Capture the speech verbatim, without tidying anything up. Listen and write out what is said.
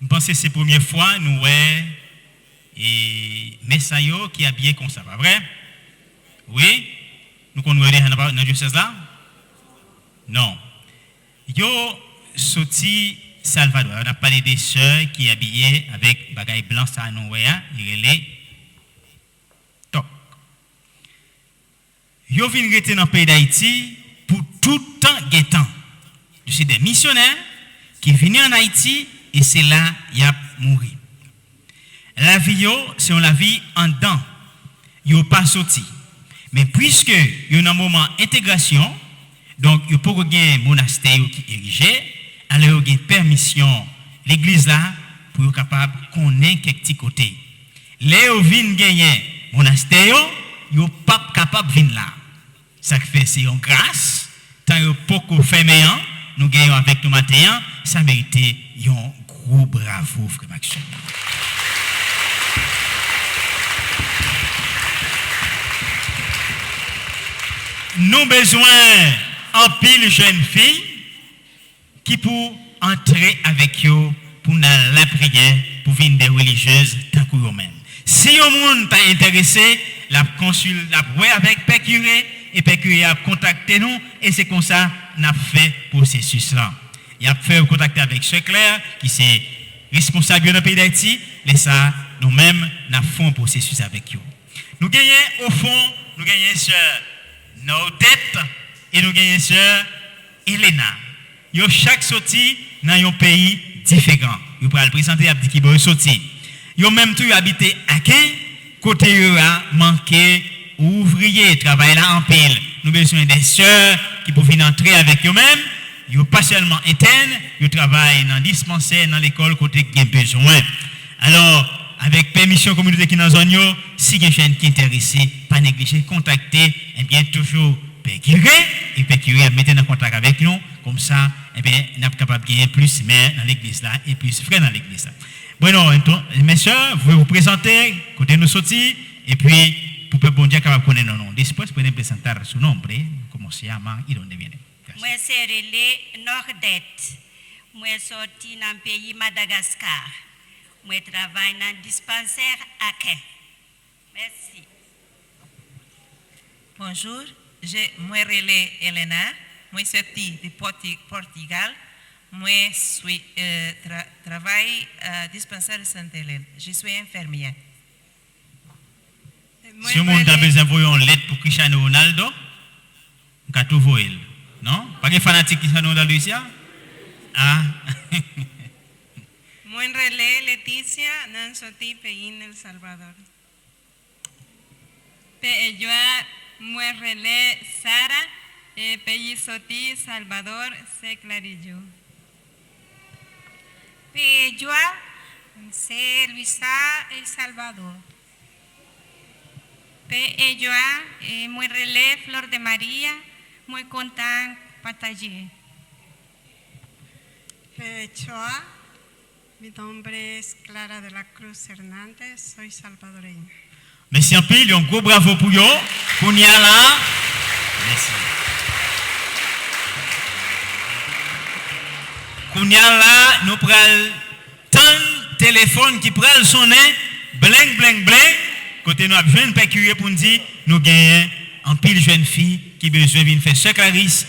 M panse se premye fwa nou wè e, mè sa yo ki abiye konsa, pa vre? Wi? Nou konn wè yo deja nan, nan dyosèz la? Non. Yo soti Salvador. N ap pale de sè ki abiye avèk bagay blan sa nou wè a, li rele tòk. Yo vin rete nan peyi Dayiti pou tout tan gen tan. Yo se de misyonè ki vini ann Ayiti e se la y ap mouri. Lavi yo se yon lavi anndan. Yo pa soti. Men piske yo nan moman entegrasyon, donk yo poko gen monastè yo ki erije, alò yo gen pèmisyon legliz la pou yo kapab konnen kèk ti kote. Lè yo vin genyen monastè yo, yo p ap kapab vin la. Sa k fè se yon gras, tan yo poko fèmen an, nou gen yo avèk nou maten an, sa merite yon gwo bravo, frè m ak sè m. Nou bezwen anpil jèn fi ki pou antre avèk yo pou n al lapriyè, pou vin de relijyez tankou yo menm. Si yon moun ta enterese, l ap konsil, l ap wè avèk pè kire, e pè kire ap kontakte nou, e se konsa n ap fè pwosesis lan. Y ap fè yo kontakte avèk sè Claire, ki se responsab yo nan peyi Dayiti, lè sa a, nou menm, n ap fè yon pwosesis avèk yo. Nou genyen, ofon, nou genyen sè Nordette e nou genyen sè Elena. Yo chak soti nan yon peyi diferan. Yo pral prezante, y ap di ki bò yo soti. Yo menm tou, yo abite Aken, kote yo a manke ouvriye, travay la anpil. Nou bezwen de sè ki pou vin antre avèk yo menm. Yo pa sèlman entèn, yo travay nan dispansè, nan lekòl kote gen bezwen. Alò, avèk pèmisyon kominote ki nan zòn yo, si gen jèn ki enterese, pa neglije kontakte, ebyen, toujou pè kire, e pè kire ap mete n an kontak avèk nou, konsa, ebyen, n ap kapab genyen plis mè nan legliz la e plis frè nan legliz la. Bueno, enton, mes sœurs, vou prezante kote nou soti, epi pou pèp Bondye a kapab konnen non nou. Después pueden presentar su nombre, como se llama y dónde viene. Gracias. Mwen se rele Nordette. Mwen soti nan peyi Madagaskar. Mwen travay nan dispansè Aken. Mèsi. Bonjour, je, mwen rele Elena, mwen soti de Pòti-, Pòtigal, mwen swi, euh, tra-, travay, euh, dispensaire Sainte-Hélène. Je suis infirmière. Si yon moun ta bezwen voye yon lèt pou Cristiano Ronaldo, m ka tou voye l. Non? Pa gen fanatik Cristiano Ronaldo isi a? Ah. Mwen rele Leticia, nan soti peyi El Salvador. Pè Edouard, mwen rele Sara, e peyi soti Salvador, se Clarillo. Pè Edouard, se Luisa, El Salvador. Pè Edouard, e mwen rele Flor de Maria, mwen kontan pataje. Pè Edouard, Mi nombre es Clara de la Cruz Hernández, soy salvadoreña. Mèsi anpil, yon gwo bravo pou yo. Kounye a la, mèsi. Kounye a la, nou pral tann telefòn ki pral sonnen, bleng, bleng, bleng, kote nou ap jwenn pè kire pou n di nou genyen anpil jèn fi ki bezwen vin fè sè Clarice